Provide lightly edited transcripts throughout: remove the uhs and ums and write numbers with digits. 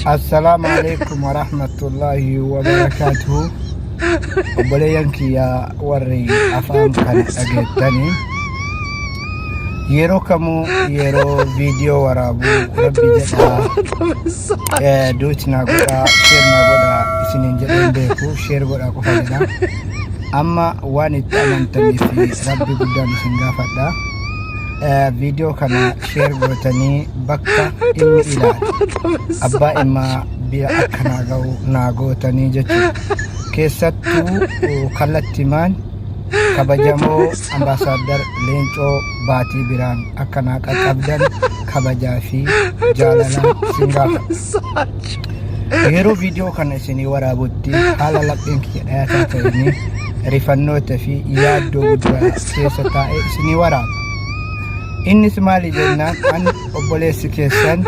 Assalaamu alaikum warahmatullaahi wabarakaatuhu. Obboleeyyan kiyya warri afaan kana dhageettanii yeroo kamuu yeroo viidiyoo waraabuu rabbi jedhaa duuti naa godhaa, share naa godhaa isiniin jedheen beeku, share godhaa qofa jedha. Amma waan itti amantanii fi rabbi guddaan isin gaafadha. Viidiyoo kana share gootanii bakka dhimmi ilaalu abbaa dhimmaa bira akka naa ga'u naa gootanii jechuudha. Keessattuu kallattimaan kabajamoo Ambaasaaddar Leencoo Baatii biraan akka naa qaqqabdan kabajaa fi jaalalaan isin gaafadha. Yeroo viidiyoo kana isinii waraabutti haala lapheen kiyya dhayataa ta'een rifannoota fi yaaddoo guddaa keessa taa'ee isinii waraaba. Innis maali jennaan, an obboleessi keessan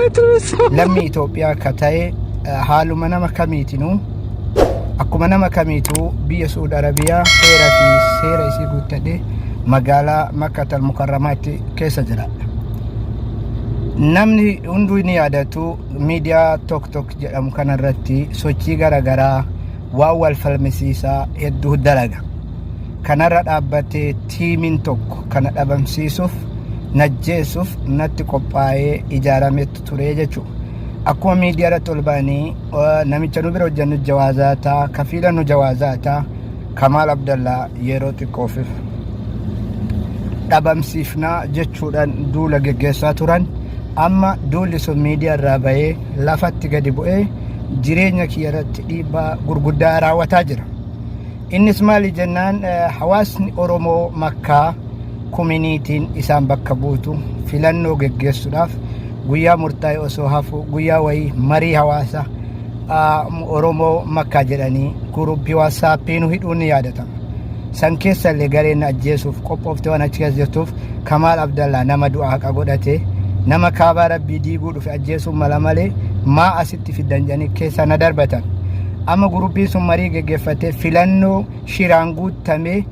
lammii Itoophiyaa ka ta'e haaluma nama kamiitinuu akkuma nama kamiituu biyya Suud Arabiyaa heera fi seera isii guuttadhe magaalaa Makkatal Mukarramaatti keessa jiraadha. Namni hunduu ni yaadatu, miidiyaa TikTok jedhamu kanarratti sochii garaagaraa waan wal falmisiisaa hedduu dalaga. Kanarra dhaabbatee tiimiin tokko kana dhabamsiisuuf, najjeessuuf natti qophaa'ee ijaarametti ture jechuudha. Akkuma miidiyaa irratti ol ba'anii namicha nu bira hojjennu jawaazaataa, kafiila nu jawaazaataa, Kamaal Abdallaa yeroo xiqqoof dhabamsiifnaa jechuudhaan duula geggeessaa turan. Amma duulli sun miidiyaa irraa bahee lafatti gadi bu'ee jireenya kiyya irratti dhiibbaa gurguddaa raawwataa jira. Innis maali jennaan, hawaasni Oromoo Makkaa kuminiitiin isaan bakka buutu filannoo geggeessuudhaaf guyyaa murtaa'e osoo hafu guyyaa wayii marii hawaasa Oromoo Makkaa jedhanii guruppii WhatsAppii nu hidhuun ni yaadatama. San keessa illee gareen ajjeesuuf qophoofte waan achi keessa jirtuuf, Kamaal Abdallaa nama du'a haqa godhate, nama kaabaa rabbii diiguu dhufe ajjeesuun mala malee maa asitti fiddan jedhanii keessa na darbatan. Amma guruppiin sun marii geggeeffatee filannoo shiraan guuttame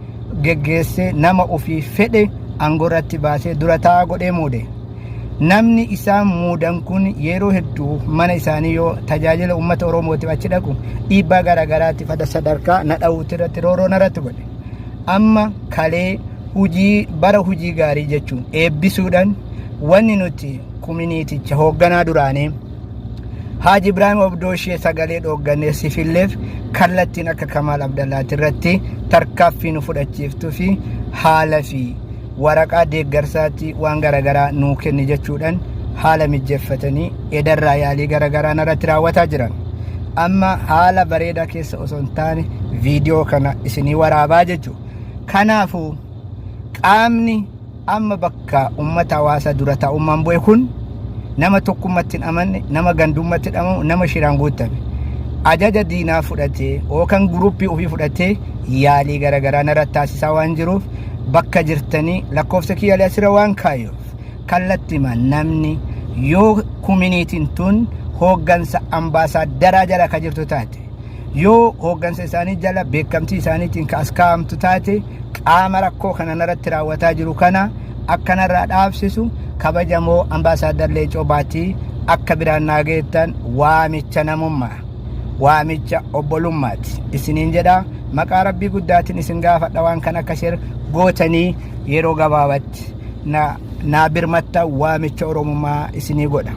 geggeessee nama ofii fedhe aangoo irratti baasee dura taa'aa godhee muude. Namni isaan muudan kun yeroo hedduu mana isaanii yoo tajaajila uummata Oromootiif achi dhaqu dhiibbaa garaagaraatiif fada sadarkaa na dha'uuti irratti rooroo narratti godhe. Amma kalee hujii bara hujii gaarii jechuun eebbisuudhaan wanni nuti kuminiiticha hoogganaa duraanii Haaji Ibraahim Obdooshee sagalee dhooggannee sifilleef kallattiin akka Kamaal Abdallaati irratti tarkaaffii nu fudhachiiftuu fi haala fi waraqaa deeggarsaatti waan garaagaraa nuu kenni jechuudhaan haala mijjeeffatanii edarraa yaalii garaagaraa narratti raawwataa jiran. Amma haala bareedaa keessa osoo hin taane viidiyoo kana isinii waraabaa jechuudha. Kanaafuu qaamni amma bakka uummata hawaasa dura taa'ummaan bu'e kun nama tokkummatti hin amanne, nama gandummatti hin amanu, nama shiraan guuttame. Ajaja diinaa fudhatee yookaan guruppii ofii fudhatee yaalii garaagaraa narratti taasisaa waan jiruuf, bakka jirtanii lakkoofsa kiyyaalee asirra waan kaayuuf kallattima namni yoo kuminiitiin tun hooggansa ambaasaaddaraa jala ka jirtu taate, yoo hooggansa isaanii jala beekamtii isaaniitiin ka as kaa'amtu taate, qaama rakkoo kana narratti raawwataa jiru kana akkanarraa dhaabsisu kabajamoo Ambaasaaddar Leencoo Baatii akka biraan naa geettan waamicha namummaa, waamicha obbolummaati isiniin jedha. Maqaa rabbii guddaatiin isin gaafadha, waan kan akka share gootanii yeroo gabaabatti na naa birmatta waamicha Oromummaa isinii godha.